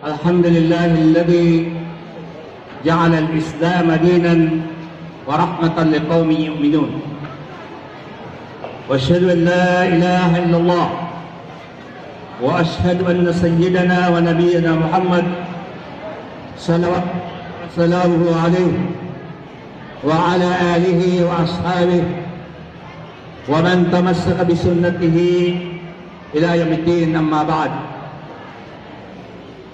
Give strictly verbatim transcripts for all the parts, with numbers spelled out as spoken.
الحمد لله الذي جعل الإسلام دينا ورحمة لقوم يؤمنون. وأشهد أن لا إله إلا الله، وأشهد أن سيدنا ونبينا محمد صلوات وسلامه عليه وعلى آله وأصحابه ومن تمسك بسنته إلى يوم الدين، أما بعد.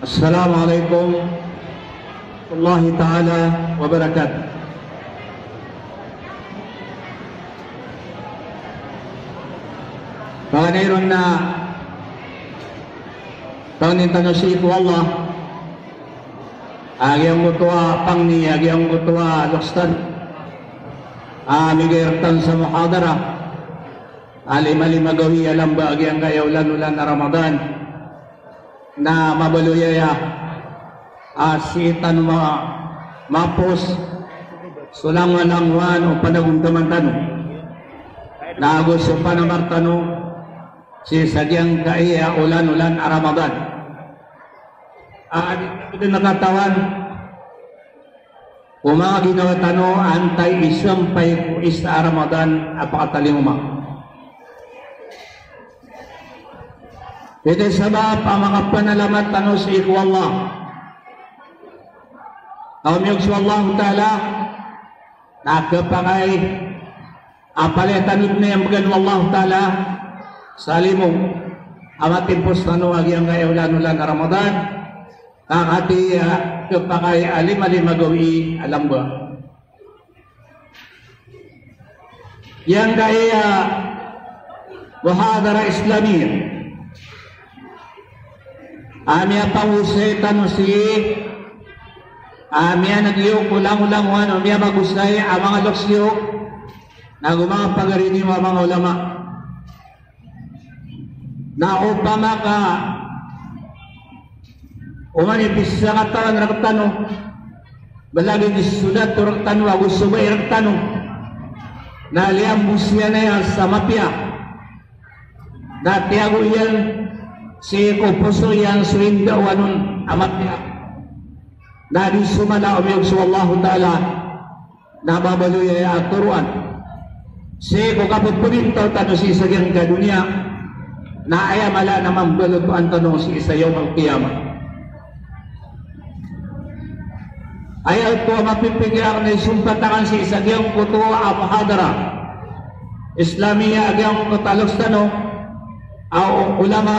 السلام عليكم ورحمة الله تعالى وبركاته. Pangni ron na, pangnin tano sii ko Allah a giyangkoto a pangni, a giyangkoto a loks tano a migay rktano sa muhadara a lima-lima gawii a lamba a giyangkaya olan-olan a Ramadan, na mabaloy aya a sii tano ma-, mapos so langowan-langowan o panagontaman tano, na ago so panamar tano sii sa giyangkaya olan-olan a Ramadan. A, di, di na katawan o manga ginawa tano antaa i sampay ko isa a Ramadan a pakatalingoma. Ito i sabap a makapanalamat tano sii ko Allah. Ka omiyog so Allahu Ta'ala na khapakay a palaya tano dn iyan bgan o Allahu Ta'ala sa limo a matimpos tano a giyangkaya olan-olan a Ramadan, ka katii a khapakay a lima-lima gawii a lamba. Giyangkaya muhadara Islamiyah a miyapangosay tano sii, a miyaneg iyo ko langolangowan o miyamagosay a manga loks iyo, na go manga pagari niyo a manga ulama. Na opama ka oman i pizakatawan rktano, ba lagid i so dato rktano ago so bai rktano, na liyambos iyan aya sa mapiya, na tiyago iyan sii ko poso iyan so indaowan on a mapiya, na di so mala, omiyog so Allahu Ta'ala, na mabaloy aya a toroan sii ko kapphagpintaw tano sii sa giyangkaya doniya, na aya mala na mambalotoan tano sii sa Yawmal Qiyamah. Aya oto a mapipikir akn na isompat akn sii sa giyangkoto a muhadara Islamiyah a giyangkoto a loks tano a ulama,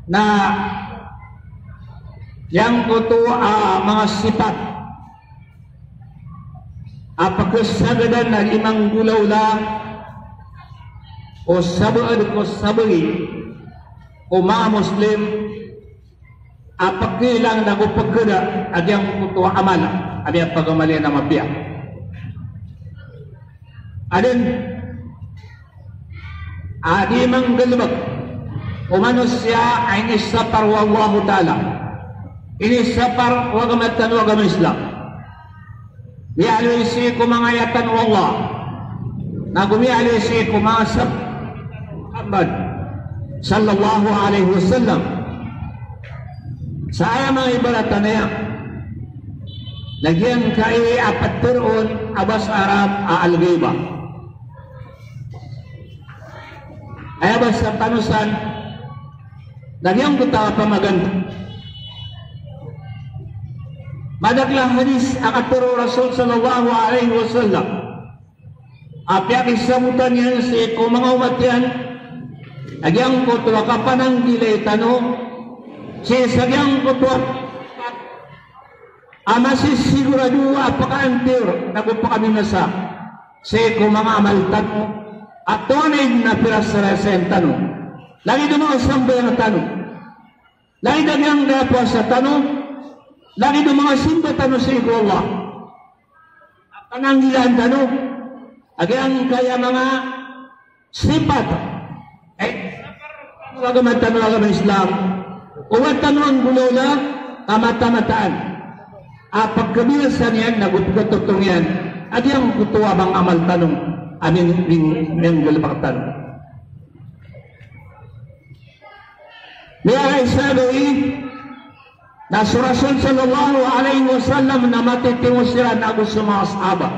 na giyangkoto a manga sipat a pkhasagadan a di manggolawla o sabaad ko sabagi ko manga Muslim a pkhilang na go pkhada a giyangkoto a amal a miyapagamal iyan a mapiya. Aden a di manggalbk o manosiya a inisapar o Allahu Ta'ala, inisapar o agama tano a agama Islam. Miyaaloy sii ko manga ayat o Allah, na go miyaaloy sii ko manga sab-, Muhammad sallallahu alaihi wasallam. Sa aya manga ibarat aya na giyangkai a ptharoon a basa Arab a al-ghibah. Aya basa tano san na giyangkoto a pamaganad. Madakl a hadis a katharo o Rasul sallallahu alaihi wasallam a piyakisabotan iyan sii ko manga omat iyan a giyangkoto a kapananggilai tano sii sa giyangkoto a a masisigorado a pakaantiyor na go pakabinasa sii ko manga amal tano a tonaa i dn a pirasarasayan tano. Lagid o manga sambayang tano, lagid a giyangkaya powasa tano, lagid o manga simba tano sii ko Allah. A pananggilaan tano a giyangkaya manga sipat, eh, agama tano a agama Islam, oba tano anggolawla a mata-mataan a pkhabinasa niyan na go pkhatotong iyan a giyangkoto a manga amal tano a min-, min-, miyanggalbk tano. Miyaisa a gawii Na so Rasul sallallahu alaihi wasallam na matitimo siran ago so manga sahaba.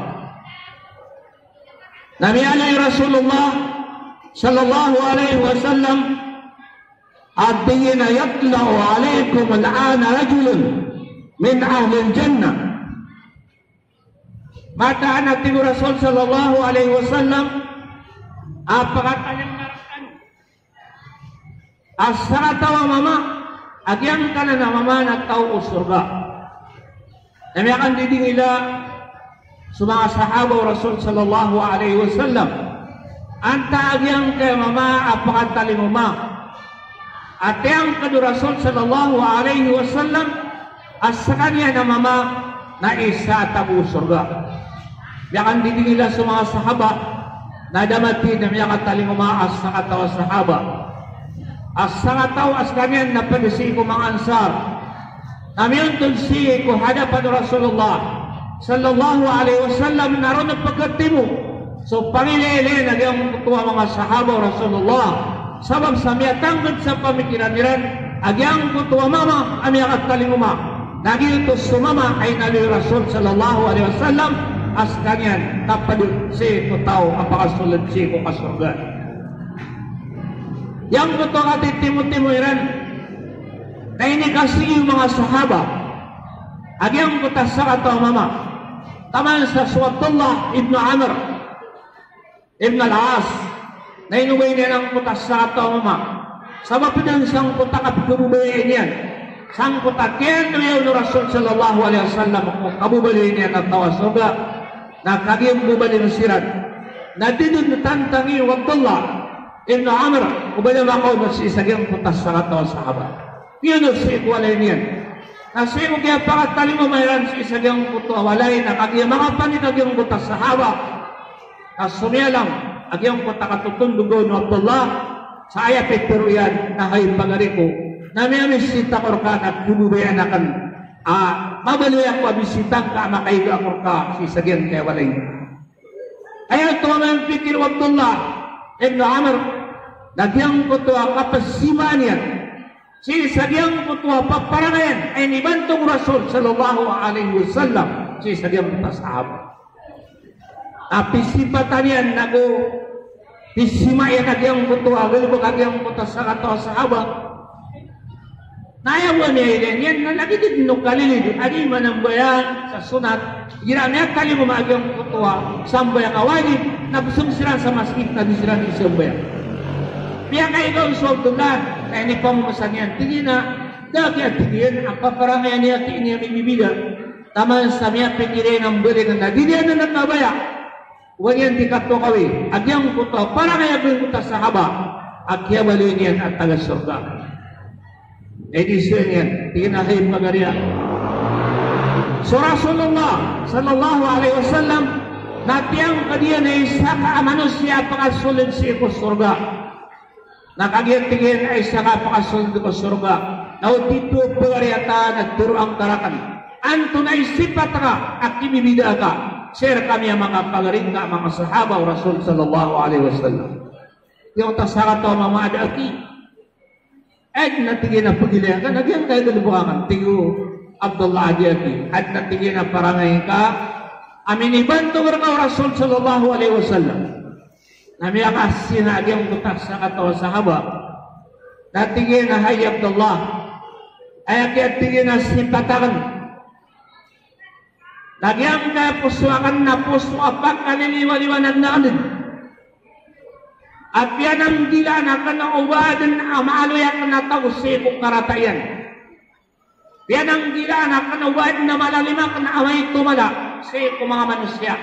Na miyaaloy o Rasulullah sallallahu alaihi wasallam a tig iyan a, "Yatla'u alaikum al-ana rajulun min ahlil jannah." Mataan a tig o Rasul sallallahu alaihi wasallam a pakatalingoma rkano a sakataw a mama a giyangkanan a mama na taw o sorga. Na miyakandidingila so manga sahaba o Rasul sallallahu alaihi wasallam, antaa giyangkai a mama a pakatalingoma a tiyangkd o Rasul sallallahu alaihi wasallam a skaniyan a mama na isa a taw o sorga. Miyakandidingila so manga sahaba, na da mathay na miyakatalingoma a sakataw a sahaba a sakataw a skaniyan na pd sii ko manga Ansar. Na miyontod sii ko hadapan o Rasulullah sallallahu alaihi wasallam na ron pkhatimo so pangilaylay a giyangkoto a manga sahaba o Rasulullah. Sabap sa miyatangkd sa pamikiran iran a giyangkoto a mama a miyakatalingoma na giyoto so mama a inaloy o Rasul sallallahu alaihi wasallam a skaniyan na pd sii ko taw a pakasold sii ko kasorgaan. Giyangkoto a katitimotimo iran na inikasii o manga sahaba a giyangkoto a sakataw a mama. Taman sa so Abdullah ibn Amr ibn al-As na inobay niyan angkoto a sakataw a mama. Sabap dn sangkoto a kapkhababayai niyan sangkoto a kiyaaloya on o Rasul sallallahu alaihi wasallam ko kababaloy niyan a taw a sorga, na kagiya mbabaloy siran na di dn tantangi o Abdullah ibn Amr o ba niyan makaoma sii sa giyangkoto a sakataw a sahaba. Giyoto sii ko walay niyan. Na sii ko kiyapakatalingoma iran sii sa giyangkoto a walay na kagiya makapanik a giyangkoto a sahaba, na somiyalang a giyangkoto a katotondog o Abdullah sa aya pitharo iyan na, "Hay pagari ko, na miyamisita ako rka na khababayaan akn a mabaloy ako a bisita ngka a makaiga ako rka sii sa giyangkai a walay." Aya oto a miyapikir o Abdullah ibn Amr na giyangkoto a kapsimaan iyan sii sa giyangkoto a paparangayan a inibantog o Rasul sallallahu alaihi wasallam sii sa giyangkoto a sahaba. Na pisipatan iyan ago pisimaan iyan a giyangkoto a galbk a giyangkoto a sakataw a sahaba. Na aya bo a miyailay niyan na lagid dn o kalilid a di manambayang sa sonat igira miyatalingoma a giyangkoto a sambayang a wajib, na bsng siran sa masgit na di siran di sambayang. Miyakaiga on so Abdullah, na inipamamasa niyan, tig iyan a da aki a tig iyan a paparangayan iyan a tig iyan a mibibida. Taman sa miyapikir iyan a mbaling na di niyan dn kabaya. Oway niyan di katokawi a giyangkoto a parangay a giyangkoto a sahaba a kiyabaloy niyan a taga sorga. Aya di sii niyan, tig iyan a hay pagari ko. So Rasulullah sallallahu alaihi wasallam na tiyangkd iyan a isa ka a manosiya a pakasold sii ko sorga. Na kagiya tig iyan a isa ka a pakasold ko sorga na o titho a pagari a taan a tharoang ka rakn, antonaa i sipat ka a kibibidaa ka sii rkami a manga pagari ngka a manga sahaba o Rasul sallallahu alaihi wasallam. Tig o sakataw a mama a da aki. Adn a tig iyan a pagilay akn a giyangkai a galbk akn. Tig o Abdullah a da aki. Adn a tig iyan a parangay ngka a minibantog rka o Rasul sallallahu alaihi wasallam. Na miyakasina a giyangkoto a sakataw a sahaba. Na tig iyan a hay Abdullah, aya kiya tig iyan a sipat akn na giyangkai a poso akn na poso a pakaliliwaliwanag akn dn. A piyananggilaan akn o ba adn a maaloy akn a taw sii ko karata iyan. Piyananggilaan akn o ba adn a malalim akn a maito mala sii ko manga manosiya.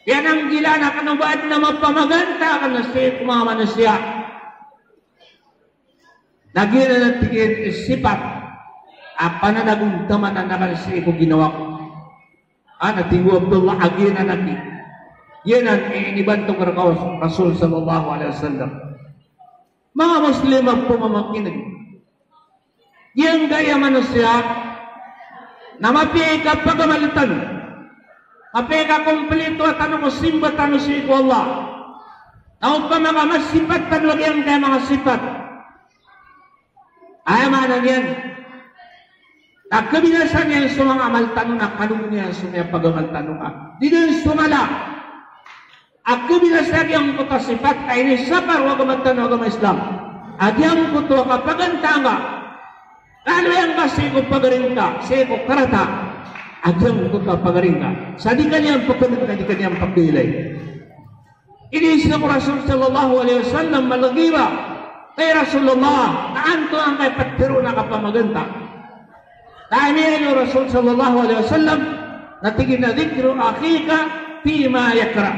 Piyananggilaan akn o ba adn a mapamaganta akn sii ko manga manosiya. Na giyanan a tig iyan i sipat a pananagontamanan akn sii ko ginawa ko. Ana tig o Abdullah a giyanan aki. Giyanan i inibantog rka o Rasul sallallahu alaihi wasallam. Manga Muslim a pmamakin'g. Giyangkaya manosiya na mapiya i kapagamal tano, mapiya i kakomplito tano ko simba tano sii ko Allah. Na opama ka masipat tano a giyangkaya manga sipat, aya maana niyan Na kabinasa niyan so manga amal tano na kalogi niyan so miyapagamal tano ka. Di dn so mala a kabinasa giyangkoto a sipat a inisapar o agama tano a agama Islam a giyangkoto a kapagantaan ka, kaloyan ka sii ko pagari ngka, sii ko karata a giyangkoto a pagari ngka. Sa di ka niyan pagkn, sa di ka niyan pagkailay. Iniiza ko Rasul sallallahu alaihi wasallam, malgiba, "Hay Rasulullah, na antonaa angkai ptharoon a kapamaganta?" Na aya miyailay o Rasul sallallahu alaihi wasallam na tig iyan a, "Dhikru akhika fima yakrah."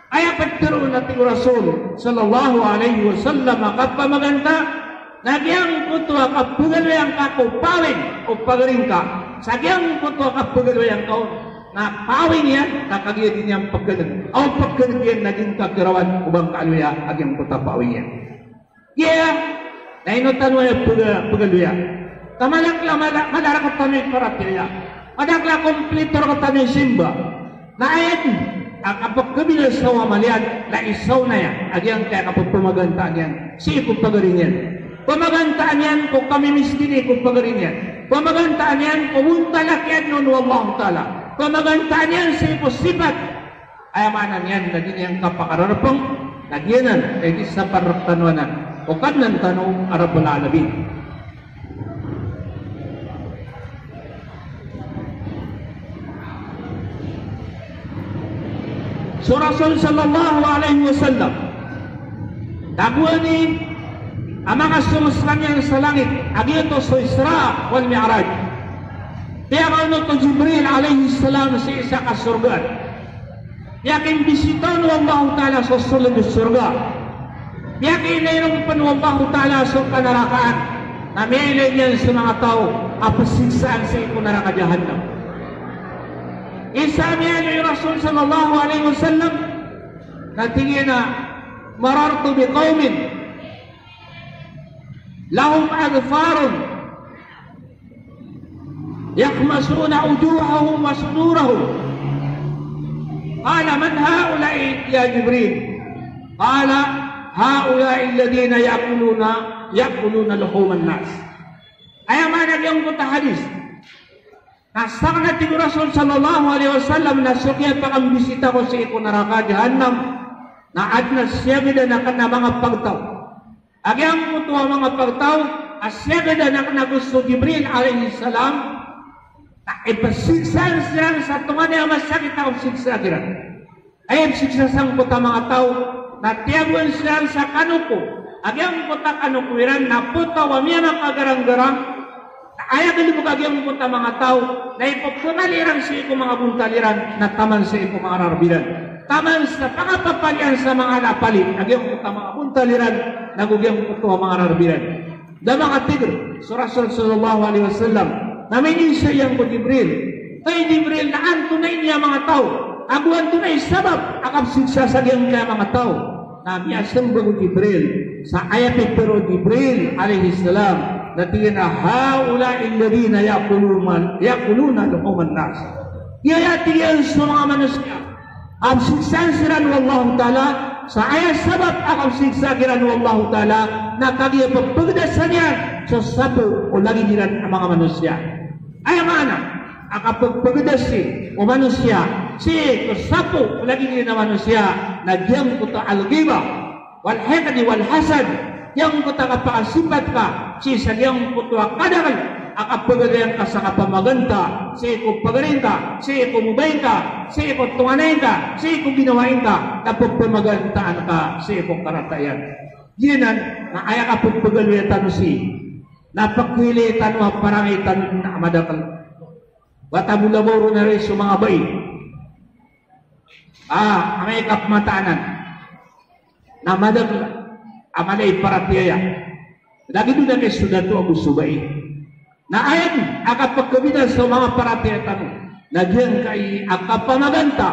Aya ptharoon a tig o Rasul sallallahu alaihi wasallam a kapamaganta, na giyangkoto a kapagaloya ngka ko pawing o pagari ngka. Sa giyangkoto a kapagaloya ngka on na pawing iyan, na kagiya di niyan pagkn. Aw pagkn iyan na di ngka kirawan o ba ngka aloya a giyangkoto a pawing iyan. Giya, na ino tano aya pag-, pagaloya? Ka madakl a mala-, mala rktano i paratiyaya. Madakl a komplito rktano i simba. Na aya di, a kapkabinasa o amal iyan, na isa on aya, a giyangkaya kapamagantaan iyan sii ko pagari niyan. Pamagantaan iyan ko kamimiskini ko pagari niyan. Pamagantaan iyan ko bontal a kiyaadn on o Allahu Ta'ala. Pamagantaan iyan sii ko sipat. Aya maana niyan na di niyan kapakararpng, na giyanan, na inisapar rktano anan o Kadnan tano a Rabbul Alamin. So Rasul sallallahu alaihi wasallam, tagoan i a makasong skaniyan sa langit, a giyoto so Isra wal Mi'raj. Piyakaonot o Jibril alayhis salam sii sa kasorgaan. Piyakimbisita on o Allahu Ta'ala so soled o sorga. Piyakiinirong pn o Allahu Ta'ala so kanarakaan. Na miyailay niyan so manga taw a psiksaan sii ko naraka Jahannam. Isa a miyailay o Rasul sallallahu alayhi wasallam na tig iyan a, "Marartu biqawmin lahum adfarun yakhmashuna wujuhahum wa sudurahum." Qala, "Man haula'i ya Jibril?" Qala, "Haula'i alladhina ya'kuluna, ya'kuluna luhuman nas." Aya maana giyangkoto a hadis na sakn, a tig o Rasul sallallahu alaihi wasallam, na so kiyapakambisita ko sii ko naraka Jahannam na adn a siyagadan akn a manga pagtaw a giyangkoto a manga pagtaw a siyagadan akn ago so Jibril alayhis salam, na ipsiksaan siran sa tonganay a masakit a kapsiksa kiran. Aya ipsiksa sangkoto a manga taw na tiyagoan siran sa kanoko a giyangkoto a kanoko iran na potaw a miyamakagaranggara. Na aya galbk a giyangkoto a manga taw na ipphangni iran sii ko manga bontal iran na taman sii ko manga rarb iran. Taman sa pangapapalian sa manga lapali a giyangkoto a manga bontal iran nago giyangkoto a manga rarb iran. Da makatigr so Rasul sallallahu alaihi wasallam na miniiza iyan ko Jibril. Hay Jibril, na antonaa ini a manga taw ago antonaa i sabap a kapsiksa sa giyangkaya manga taw? Na miyasmbag o Jibril sa aya pitharo o Jibril alayhis salam, na tig iyan a, "Haula'i alladhina ya'kuluna, ya'kuluna luhuman nas." Aya tig iyan so manga manosiya a psiksaan siran o Allahu Ta'ala, sa aya sabap a kapsiksa kiran o Allahu Ta'ala na kagiya pphagdasan iyan so sapo o lagid iran a manga manosiya. Aya maana a kapphagdasi o manosiya sii ko sapo o lagid iyan a manosiya na giyangkoto a al-ghibah wal hiqd wal hasad, giyangkoto a kapakasipat ka sii sa giyangkoto a kadakl a kapagaloya ngka sa kapamaganta sii ko pagari ngka, sii ko mobay ngka, sii ko tonganay ngka, sii ko ginawai ngka, na pphamagantaan ka sii ko karata iyan. Giyanan na aya kapagaloya tano sii na pkhailay tano a parangay tano na madakl. Wata bo labaw ron a ri so manga bai a amay ka pmataanan na madakl a mala i paratiyaya. Lagid o na kay so dato ago so bai. Na aya di a kapkabinasa o manga paratiyaya tano na giyangkai a kapamaganta,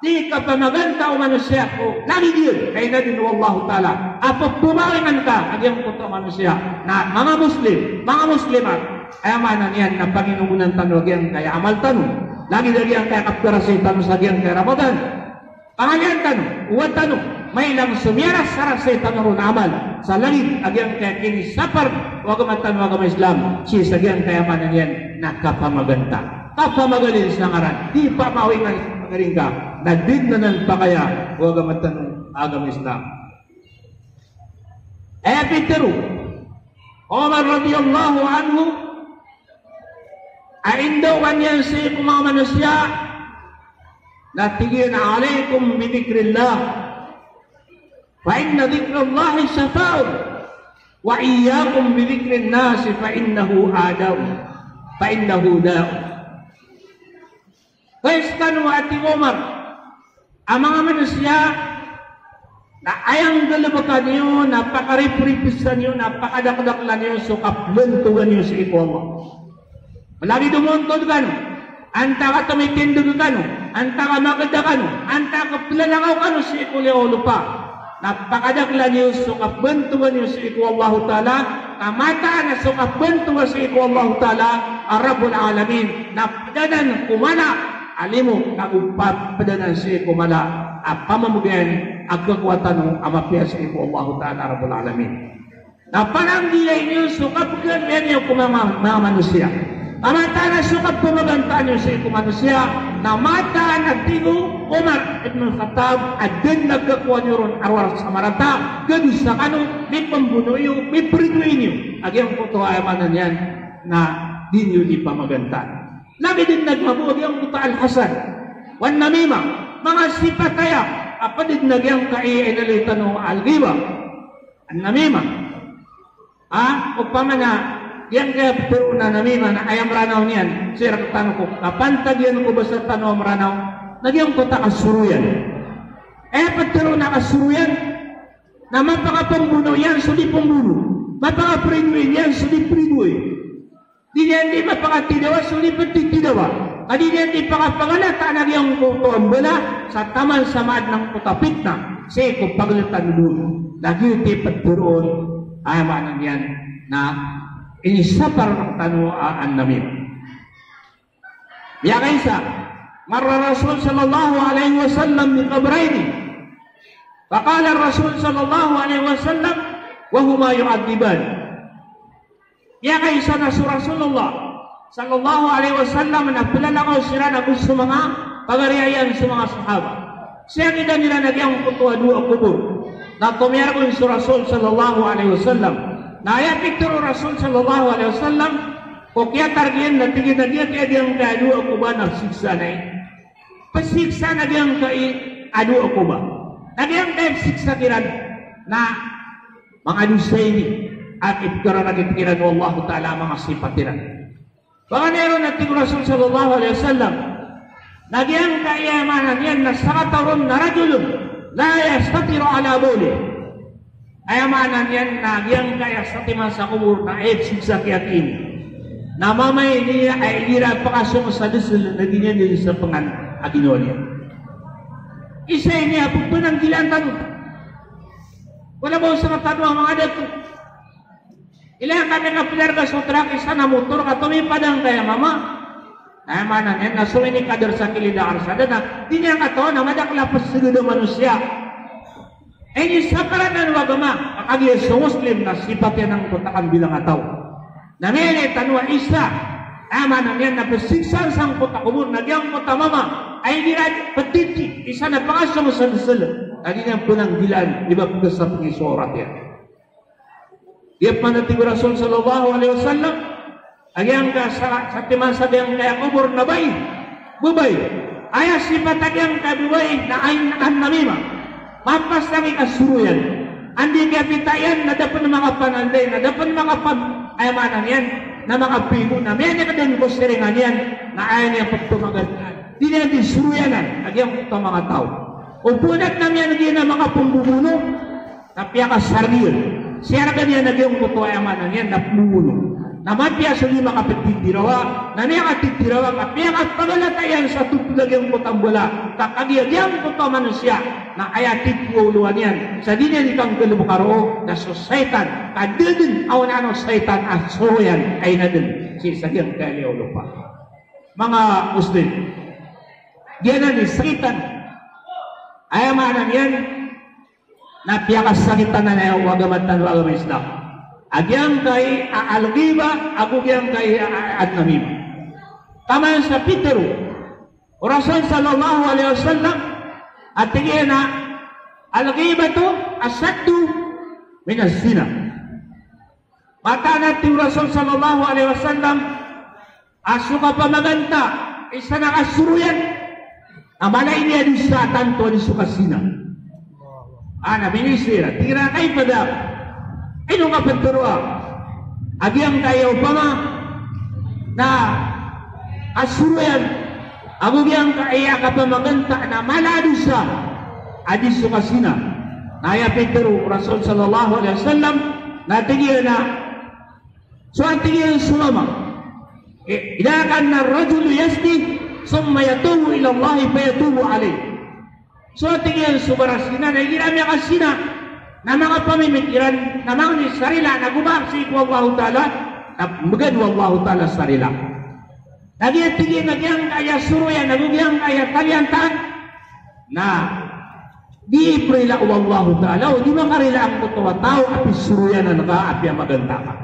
di kapamaganta o manosiya ko lagid iyan, ka inadn o Allahu Ta'ala a pphamaringan ka a giyangkoto a manosiya na manga Muslim, manga Muslimat. Aya maana niyan na panginogonan tano a giyangkaya amal tano, lagid a giyangkaya kapgarasay tano sa giyangkaya Ramadan. Pangalian tano, owa tano, mailang so miyarasarasay tano ron a amal sa lagid a giyangkaya kinisapar o agama tano a agama Islam sii sa giyangkaya maana niyan na kapamaganta, kapamagalin sa ngaran, di pamawi nga pagaring ka, na di na nan pakaya o agama tano a agama Islam. Aya pitharo o Umar radiyallahu anhu, a indaowan iyan sii ko manga manosiya, na tig iyan a, "Alaykum bi dhikrillah, fa inna dhikrallahi shifa'un, wa iyyakum bi dhikrin nasi, fa innahu da'un, fa innahu da'un." Kay skano, a tig o Umar, a manga manosiya, na aya nggalbka niyo, na pakaripripisan iyo, na pakadakdaklan iyo so kapmbntogan iyo sii ko Allah. Lagid o montod kano, antaa ka tomitindg kano, antaa ka magda kano, antaa ka plalakaw kano sii ko liyawaw o lopa, na pakadaklan iyo so kapmbntogan iyo sii ko Allahu Ta'ala, ka mataan a so kapmbntogan sii ko Allahu Ta'ala a Rabbul Alamin, na pd anan ko mala a limo, ago pd anan sii ko mala a pamamgn a khakowa tano a mapiya sii ko Allahu Ta'ala Rabbul Alamin. Na pananggilai niyo so kapkhaadaan iyo ko manga, manga manosiya. Ka mataan a so kapamagantaan iyo sii ko manosiya, na mataan a tig o Umar ibn Khattab, a dn a khakowa niyo ron a rowar sa marata, gadosa kano, mipmbono iyo, mipridoay niyo a giyangkoto a aya maana niyan na di niyo di pamagantaan. Lagid dn a giyangkoto a al-hasad, wan namimah, manga sipat aya a pd dn a giyangkai a inaloy tano a al-ghibah, an-namimah. A, opama na giyangkaya ptharoon a namimah na aya Mranaw niyan, sii rktano ko kapantag iyan ko basa tano a Mranaw, na giyangkoto a kasoroyan. Aya ptharoon a kasoroyan na mapakapmbono iyan so di pmbono, mapakapridoay iyan so di pridoay. Di niyan di mapakatidawa so di ptitidawa. Ka di niyan di pakapagalataan a giyangkoto a mbala sa taman sa maadn angkoto a pitna sii ko pagltan on. Na giyoto i ptharoon, aya maana niyan na inisapar rktano a an-namimah. Miyakaisa, marra Rasul sallallahu alaihi wasallam bi qabrayni. Faqala Rasul sallallahu alaihi wasallam wa huma yu'adhdhiban. Miyakaisa na so Rasulullah sallallahu alaihi wasallam na plalakaw siran ago so manga pagari iyan so manga sahaba. Sii a giyanan iran a giyangkoto a dowa a kobor. Na tomiyarg on so Rasul sallallahu alaihi wasallam. Na aya pitharo o Rasul sallallahu alaihi wasallam ko kiyatarg iyan na tig iyan a giyangkai a dowa a kobor na pzisiksaan a, pzisiksaan a giyangkai a dowa a kobor. Na giyangkai a pzisiksaan iran na manga dosa ini a ipkharakit iran o Allahu Ta'ala a manga sipat iran. Paganay ron a tig o Rasul sallallahu alaihi wasallam na giyangkai a aya maana niyan na sakataw ron na rajulun la yastatiru ala bawlih. Aya maana niyan na giyangkai a satiman sa kobor na ipzisiksaan iyan na mama ini a igira pakasong sa dosal na di niyan di srpngan a ginawa niyan. Isa ini a pphanggilaan tano. Wala ba o sakatano a manga dato. Ilaya ka miyakaplarga so trak, isa na motor ka tomipadang kaya mama. Na aya maana niyan na so inikadar sa kilid a karsada na di niyan katawan a madakl a psgd a manosiya. Inisapar anan o agama a kagiya so Muslim na sipat iyan angkoto a kambilang a taw. Na miyailay tano a isa, aya maana niyan na pzisiksaan sangkoto a kobor na giyangkoto a mama a igira ptiti, isa na pakasong sa dosal, na di niyan pnanggilaan i ba pkhasapngi so awrat iyan. Giya pman a tig o Rasul sallallahu alaihi wasallam a giyangkai a sa, satiman sa giyangkai a kobor na bai, babay. Aya sipat a giyangkai a babay na aya an-namimah. Mapasang i kasoroyan. Anda i kiyapita iyan na da pn makapananday, na da pn makapam-, aya maana niyan na makapigo na miyanik dn ko siringan iyan na aya niyan pphamagantaan. Di niyan di soroyanan a giyangkoto a manga taw. O bo na miyanik iyan a makapmbobono, na piyakasargi iyan. Siyargan iyan a giyangkoto a aya maana niyan na pmbobono. Na mapiya so di makaptitirawa, na miyakatitirawa, na piyakapagalata iyan sa totol a giyangkoto a mbala. Ka kagiya giyangkoto a manosiya na aya titho a olowan iyan sa di niyan di kanggalbka roo na so shaytan. Ka da dn a onaan o shaytan a soroyan a ina dn sii sa giyangkaya liyawaw o lopa. Manga Muslim, giyanan i shaytan. Aya maana niyan na piyakasakit anan o agama tano a agama Islam a giyangkai a al-ghibah ago giyangkai a, a, an-namimah. Taman sa pitharo o Rasul sallallahu alaihi wasallam a tig iyan a, "Al-ghibatu ashaddu minaz zina." Mataan a tig o Rasul sallallahu alaihi wasallam a so kapamaganta, isa na kasoroyan a mala ini a dosa tanto a di so kazina. Ana, minisira, tig iran a kaifa dhak. Ino ka pitharo a giyangkaya opama na kasoroyan ago giyangkaya kapamaganta na mala a dosa a di so kazina. Na aya pitharo o Rasul sallallahu alaihi wasallam na tig iyan a, so a tig iyan so mama, i-, idha kana ar-rajulu yazni thumma yatubu ila Allah fayatubu alayh. So a tig iyan so barazina na igira miyakazina na manga pamimikiran na mangni sa rila na gomaap sii ko Allahu Ta'ala, na mbgan o Allahu Ta'ala sa rila. Na giya tig iyan a giyangkaya soroyan ago giyangkaya kaliyantaan na di prila o Allahu Ta'ala, o di makarila angkoto a taw a pisoroyan angka a piyamaganta ka.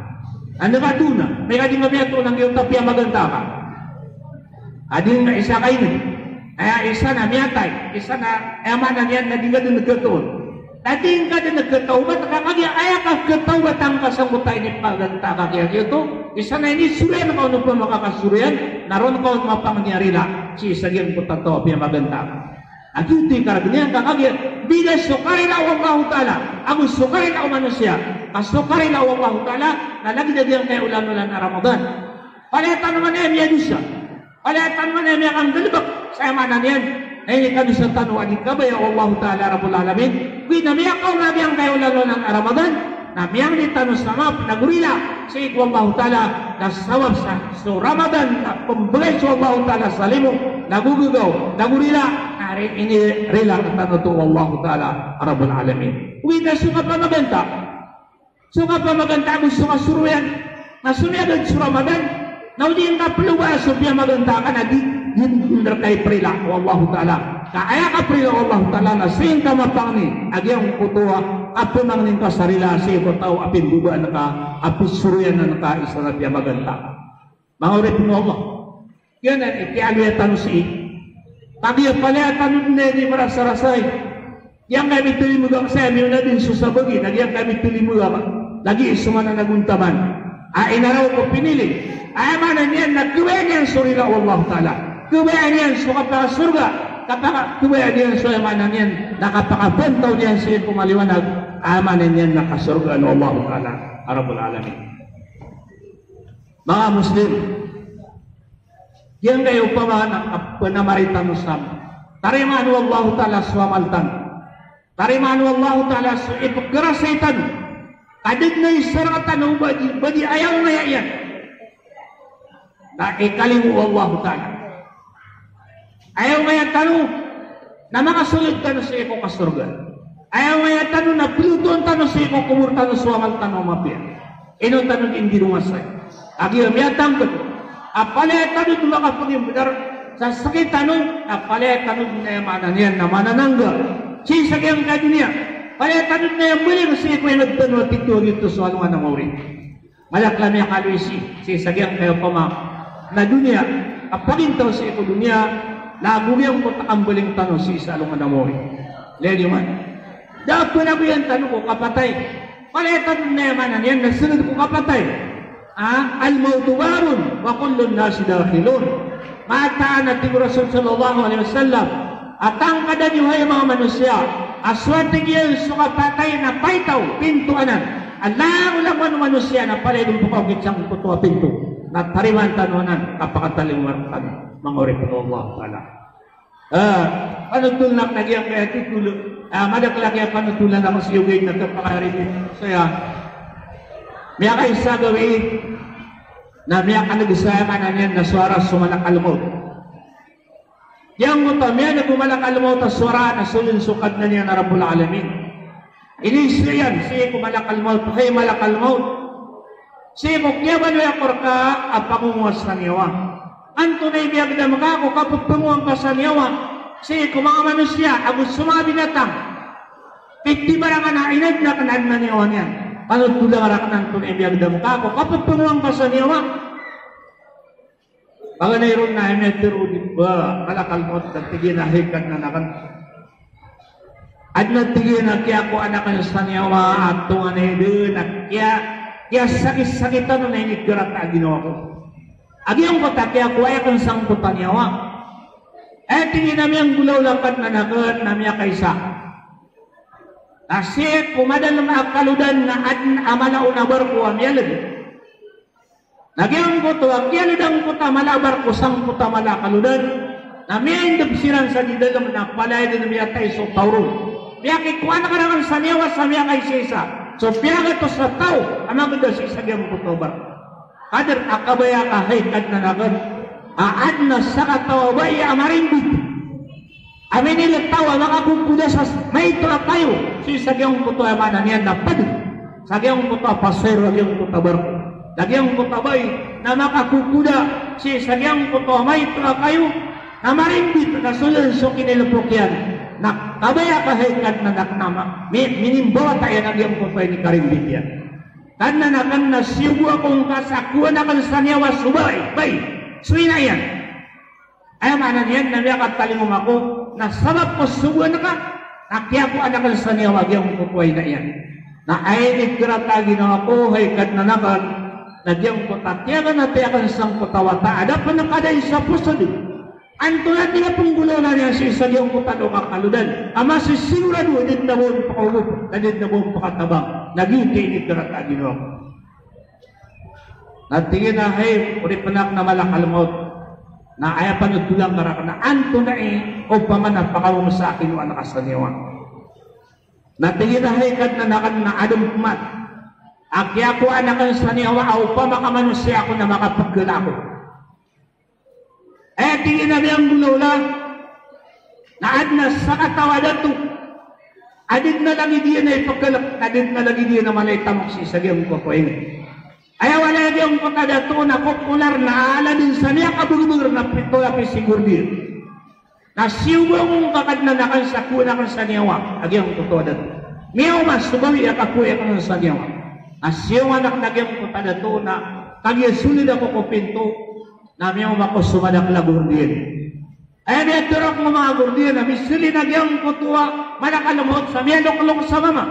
Anda ka dona, miyaka di nga miyatoon anggiyoto a piyamaganta ka. A di nga isa ka ini. Aya isa na miyatay, isa na, aya maana niyan na di nga dn khatoon. Na di nga dn khataw, ba ka kagiya aya kakhatawbatan ka sangkoto a inipaganta ka kiya giyoto, isa na inisoroyan ka on o pama ka kasoroyan, na ron ka on mapangni a rila sii sa giyangkoto a taw a piyamaganta ka. A giyoto i kargn iyan ka kagiya bida so karila o Allahu Ta'ala ago so karila o manosiya. Ka so karila o Allahu Ta'ala na lagid a giyangkaya olan-olan a Ramadan. Palaya tano man aya miyadosa. Palaya tano man aya miyakanggalbk sa aya maana niyan na inikanosa tano a di kabaya o Allahu Ta'ala Rabbul Alamin. Ogaid na miyakaoma giyangkaya olan-olan a Ramadan na miyangni tano sa maap nago rila sii ko Allahu Ta'ala, na sabap sa so Ramadan na pmbgay so Allahu Ta'ala sa limo nago gagaw nago rila, na ri-, inirila tano oto o Allahu Ta'ala Rabbul Alamin. Ogaid na so kapamaganta, so kapamaganta ago so kasoroyan na somiyagad so Ramadan na o di ngka ploba so piyamaganta ka na di, di, di ngka iprila o Allahu Ta'ala. Ka aya kaprila o Allahu Ta'ala na sii ngka mapangni a giyangkoto a pmangni ngka sa rila sii ko taw a pimbobaan ka, a pisoroyan ka, isa na piyamaganta ka. Manga oripn o Allah. Giyanan i kiyaaloya tano sii. Kagiya palaya tano dn aya di marasarasay. Giyangkaya mitolimbag saya, miyaona dn so sabagi, na giyangkaya mitolimbag lagid so maana na gontaman a inaraw ko pinili. Aya maana niyan na khabayaan iyan so rila o Allahu Ta'ala. Khabayaan iyan so kapakasorga. Kapaka-, khabayaan iyan so, aya maana niyan na kapakapantaw niyan sii ko maliwanag. Aya maana niyan na kasorgaan o Allahu Ta'ala Rabbul Alamin. Manga Muslim, giyangkaya opama na kapnamari tano sa, tarimaan o Allahu Ta'ala so amal tano. Tarimaan o Allahu Ta'ala so ipgrasay tano. Ka da dn a isa rktano ba di, ba di aya ongaya iyan na ikalimo o Allahu Ta'ala. Aya ongaya tano na makasold tano sii ko kasorga. Aya ongaya tano na plotoon tano sii ko kobor tano so amal tano a mapiya. Ino tano dn di rongasay? Kagiya miyatangkd a palaya tano dn makapagimbenar sa sakit tano, a palaya tano dn, aya maana niyan na mananangga sii sa giyangkaya doniya. Palaya tano dn aya mbaling sii ko ingd tano a tito a giyoto so alongan a maori. Malakl a miyakaloy sii, sii sa giyangkaya opama na doniya, a pagintaw sii ko doniya, na ago giyangkoto a kambaling tano sii sa alongan a maori. Lagid iyan man, da a pnagoyan tano ko kapatay. Palaya tano dn, aya maana niyan na srd ko kapatay. Ah, al-mawtu babun wa kullun nasi dakhilun. Mataan a tig o Rasul sallallahu alaihi wasallam a tangkada niyo hay manga manosiya a so a tig iyan so kapatay na paitaw, pinto anan. A langolangon o manosiya na palaya dn pkaokit sangkoto a pinto. Na tarimaan tano anan, kapakatalingoma rktano, manga oripn o Allah Ta'ala. Ah, panotolan akn a giyangkaya titol, ah, madakl a kiyapanotolan akn sii ogaid na kapakaripi saya. Miyakaisa a gawii na miyakan'g sa, aya maana niyan na so aras o malakal maut. Giyangkoto a miyan'g o malakal maut a so aras na so, so Kadnan iyan a Rabbul Alamin. Iniiza iyan sii ko malakal maut, hay malakal maut, sii ko kiyabaloy ako rka a pangongowa sa niyawa. Antonaa i miyagdam ka ko kapphangowaan ka sa niyawa sii ko manga manosiya ago so manga binatang? Pitibarangan a inadn akn a adn a niyawa niyan. Panotolan akn antonaa i miyagdam ka ko kapphangowaan ka sa niyawa. Paganay ron na aya miyatharo o di ba, malakal mawt, na tig iyan a hay Kadnan akn. Adn a tig iyan a kiyakowaan akn sa niyawa a tonganay dn a kiya, kiyasakit-sakitan on a inikarata a ginawa ko. A giyangkoto a kiyakowa akn sangkoto a niyawa. Aya tig iyan a miyanggolawla Kadnan akn na miyakaisa. Na sii ko madalm a kalodan na adn a mala on a barko a miyaled. Na giyangkoto a kiyaled angkoto a mala a barko sangkoto a mala a kalodan, na miyaindb siran sa di dalm na palaya dn miyatay so taw ron. Miyakikowa akn rakn sa niyawa sa miyakaisaisa. So piyagatos a taw a magda sii sa giyangkoto a barko. Kadar a kabaya ka hay Kadnan akn a adn a sakataw a bai a marimbit a miniltaw a makakokoda sa maito a kayo sii sa giyangkoto a, aya maana niyan na pd sa giyangkoto a pasahero a giyangkoto a barko. Na giyangkoto a bai na makakokoda sii sa giyangkoto a maito a kayo na marimbit na so dn so kinilpok iyan. Na kabaya ka hay Kadnan akn a ma-, mi-, minimbawata iyan a giyangkoto a inikarimbit iyan. Kadnan akn, na siyogo ako ngka sa kowaan akn sa niyawa so bai, bai, so ina iyan. Aya maana niyan na miyakatalingoma ako, na sabap ko sogoan ka, na kiyakowaan akn sa niyawa giyangkoto a ina iyan. Na aya inikarata a ginawa ko hay Kadnan akn, na giyangkoto a kiyaganatay akn sangkoto a wata a da pn kadai sa poso dn. Antonaa i pnggolawla niyan sii sa giyangkoto a dowa ka kalodan a masisigorado a di dn a ba on pakaogop, na di dn a ba on pakatabang, na giyoto i inikarata a ginawa ko. Na tig iyan a hay oripn akn a malakal mawt, na aya panotolan ka rakn na antonaa i opama na pakaroma sa kinowa akn sa niyawa. Na tig iyan a hay Kadnan akn, na adn pman a kiyakowaan akn sa niyawa a opama ka manosiya ako na makapgkala ako. Aya tig iyan a miyanggolawla na adn a sakataw a dato a di dn a lagid iyan a ipkhalk, a di dn a lagid iyan a mala i tamok sii sa giyangkoto a ingd. Aya walay a giyangkoto a dato na kokolar na ala dn sa miyakabgabg na pito a pisigor dn. Na siyogo ako ngka Kadnan akn sa kowaan akn sa niyawa a giyangkoto a dato. Miyaoma so bawi a kakowai akn sa niyawa. Na siyogo akn a giyangkoto a dato na kagiya soled ako ko pinto. Na miyaoma ako so madakl a gordin. Aya miyatharo ko manga gordin a misolin a giyangkoto a malakal a mawt sa miyaloklok sa mama.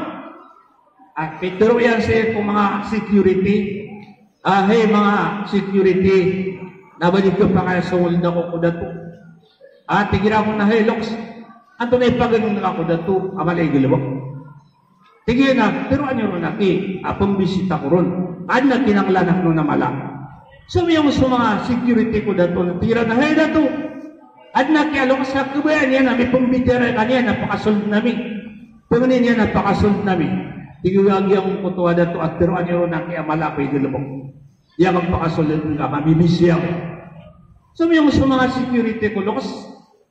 A pitharo iyan sii ko manga security, a hay manga security, na bali ko pakasongoln ako ko dato. A tig iran ko na hay loks, antonaa i paganong ka ko dato a mala i galbk? Tig iyan a tharoa niyo ron aki a pmbisita ko ron. Adn a kinanglan akn on a mala. Somiyong so manga security ko dato na tig iran a hay dato, adn a kiyaloks a khabayaan iyan a mipmbitiyarai ka niyan a pakasoldn ami. Pangnin iyan a pakasoldn ami. Tig iyan a giyangkoto a dato a tharoa niyo ron aki a mala ko i galbk. Aya kapakasoldn ka, mamimisi ako. Somiyong so manga security ko loks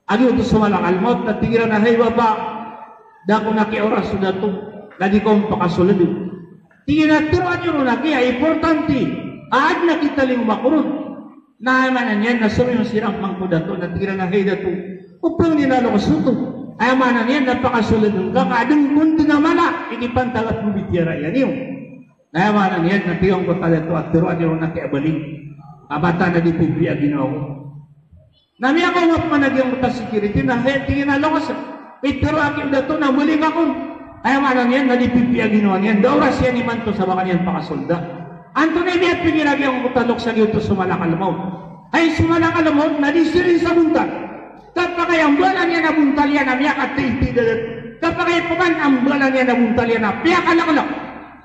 a giyoto so malakal mawt na tig iran a hay bapa, da ko na kiyaora so dato, na di ko pakasoldn. Tig iyan a tharoa niyo ron aki a importante a adn a kitalingoma ko ron. Na aya maana niyan na somiyong siran pman ko dato na tig iran a hay dato, o pangnin a loks oto. Aya maana niyan na pakasoldn ka ka adn kon dn a mala i di pantag a pmbitiyarai niyo. Na aya maana niyan na tig angkoto a dato a tharoa niyo ron aki a bali. Ka mataan a di pipiya ginawa ko. Na miyakaoma pman a giyangkoto a security na hay tig iyan a loks, pitharo aki o dato na bali ka kon. Aya maana niyan na di pipiya ginawa niyan, da oras iyan imanto sa ba ka niyan pakasolda. Antonaa i miyapikir a giyangkoto a loks a giyoto so malakal mawt? Hay so malakal mawt na di sirin sa bontal. Kapakay a mbala niyan a bontal iyan a miyakatitid a dato. Kapakay pman a mbala niyan a bontal iyan a piyakalaklak,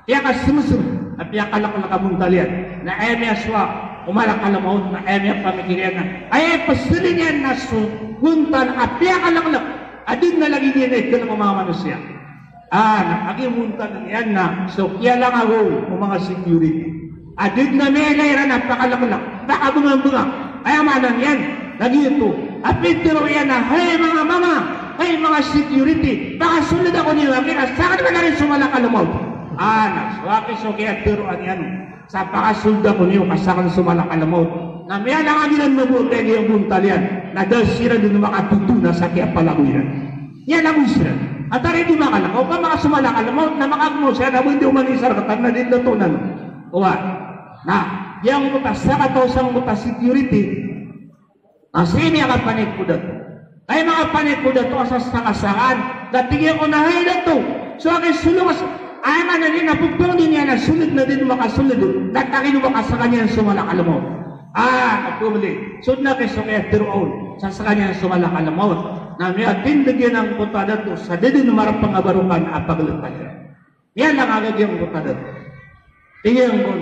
piyakasmsm, a piyakalaklak a bontal iyan. Na aya miyasowa o malakal a mawt na aya miyapamikir iyan na aya ipsli niyan na so bontal a piyakalaklak a di dn a lagid iyan a ikhalk o manga manosiya. A, na kagiya bontal iyan na so kiyalangagoy o manga security a di dn a miyailay iran a pakalaklak, pakabngabnga. Aya maana niyan na giyoto a pitharo iyan a hay manga mama, hay manga security, pakasold ako niyo aki ka sakn man ari so malakal a mawt. A, na so aki so kiyatharoa niyan on sa pakasold ako niyo ka sakn so malakal a mawt. Na miyalangag iran mambo a kagiya bontal iyan na da siran dn makatoto na sa kiyapalagoy iran. Miyalagoy siran. Antaa i di makalakaw, ka makasold so malakal a mawt na makagmaw siran a ba di oman isa rktano na di ndatoonan. Oway. Na giyangkoto a sakataw sangkoto a security Asini a kapanik ko dato. Kay makapanik ko dato a sasakasakan. Na tig iyan ko na hay dato. So aki solong a so, aya maana niyan na pagpangni niyan na soled na di dn makasoled. Na tig iyan makasakan iyan so malakal mawt. Ah, na pmili. So dn aki so kiyatharoa on. Sasakan iyan so malakal mawt. Na miyatindg iyan angkoto a dato sa da dn marapang a barokan a pagltan iyan. Miyalang a gagiyangkoto a dato. Tig iyan kon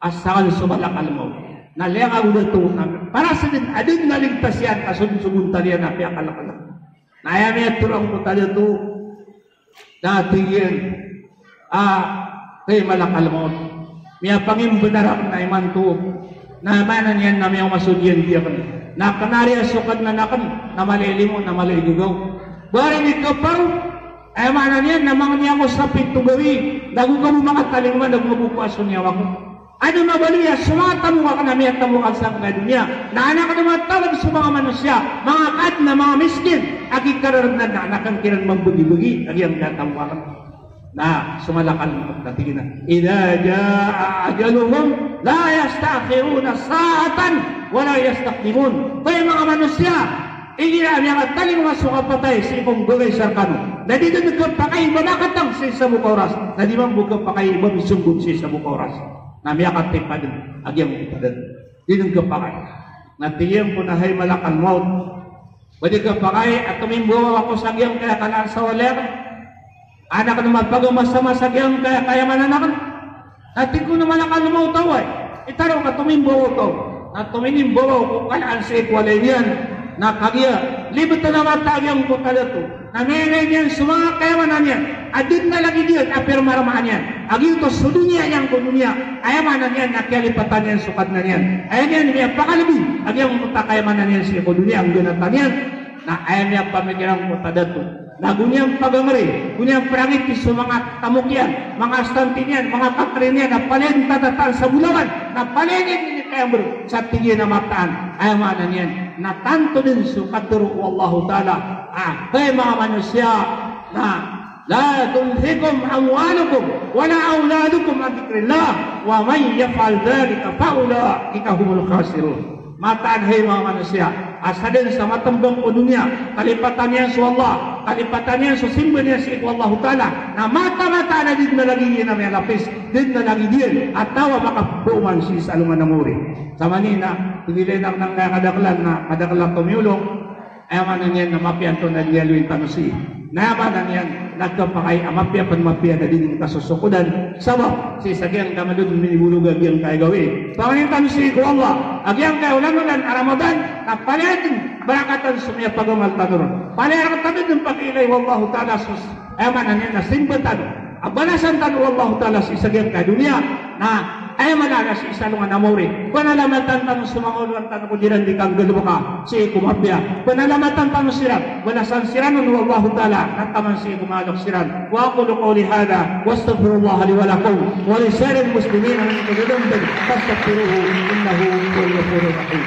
a sakan so malakal mawt. Na liyangka o dato na para sa dn a da dn a ligtas iyan ka so dn so bontal iyan a piyakalklk. Na aya miyatharo angkoto a dato na tig iyan a, hay malakal mawt, miyapangimbnar akn a imanto na maana niyan na miyaoma so diyandi akn. Na kna a riya so Kadnan akn na mala i limo na mala i gagaw. Ba ri mikaparo, aya maana niyan na mangni ako sa pito gawii, nago ka bo makatalingoma, nago ka bo kowa so niyawa ko. Adn a mabaloy a so manga tamok akn a miyatamok akn sangkai a doniya. Na anak dn a matawag so manga manosiya, manga kaadn a manga miskin a kikararagn adn a anak akn kiran mambagibagi a giyangkaya tamok akn. Na so malakal mawt na tig iyan a, "Idha jaa ajaluhum la yasta'khiruna sa'atan wa la yastaqdimun." Hay manga manosiya, igira a miyakatalingoma so kapatay sii ko mbgay sa rkano, na di dn khapakay i ba makatang sii sa bo ka oras, na di mambo khapakay i ba misonggop sii sa bo ka oras. Na miyakatipad dn a giyangkoto a dato. Di dn khapakay. Na tig iyan ko na hay malakal mawt, ba di khapakay a tomimbawaw ako sa giyangkaya kalaan sa walay akn? Anak na mapagama sa masa giyangkaya kayamanan akn. Na tig kon a malakal mawt a oway, itharo ka tomimbawaw ka. Na tominimbawaw ko kalaan sii ko walay niyan. Na kagiya libtn a mata a giyangkoto a dato. Na miyailay niyan so manga kayamanan iyan a da dn a lagid iyan a pirmarmaan iyan. A giyoto so doniya niyan ko doniya. Aya maana niyan na kiyalipatan iyan so Kadnan iyan. Aya niyan miyapakalbi a giyangkoto a kayamanan iyan sii ko doniya a nggnatan iyan. Na aya miyapamikir angkoto a dato na go niyan pagangri, go niyan prangiti so manga tamok iyan, manga astanti niyan, manga kakri niyan a palaya dn tatataan sa bolawan, na palaya niyan inikayamber sa tig iyan a mataan. Aya maana niyan na tanto dn so katharo o Allahu Ta'ala a, hay manga manosiya, na la tulhikum amwalukum wala awladukum an dhikrillah wa man yaf'al dhalika fa ulaika humul khasirun. Mataan, hay manga manosiya, a sadn sa matmbang ko doniya, kalipatan iyan so Allah, kalipatan iyan so simba niyan sii ko Allahu Ta'ala, na mataan, mataan a di dn a lagid iyan a miyalapis, di dn a lagid iyan a taw a makapooman sii sa alongan a mawri. Sa manina, tig iyan a kna a kadaklan na kadaklan a tomiyolong, aya maana niyan na mapiya antonaa i aloyin tano sii. Na aya maana niyan na khapakay a mapiya pn mapiya na di dn kasosokodan. Sabap sii sa giyangkaya madod minibolog a giyangkaya gawii. Pangnin tano sii ko Allah a giyangkaya olan-olan a Ramadan na palaya dn barakatan so miyapagamal tano ron. Palaya rktano dn pakiilay o Allahu Ta'ala so, aya maana niyan na simba tano a balasan tano o Allahu Ta'ala sii sa giyangkaya doniya. Na aya maana na sii sa alongan a mawri, panalamatan tano so manga olowan tano ko di iran di kanggalbka sii ko mapiya. Panalamatan tano siran, balasan siran on o Allahu Ta'ala na taman sii ko manga loks iran. Wa aqulu qawli hadha, wa astaghfirullaha li wa lakum, wa li sa'iril muslimina min kulli dhanbin, fastaghfiruhu, innahu huwal ghafurur rahim.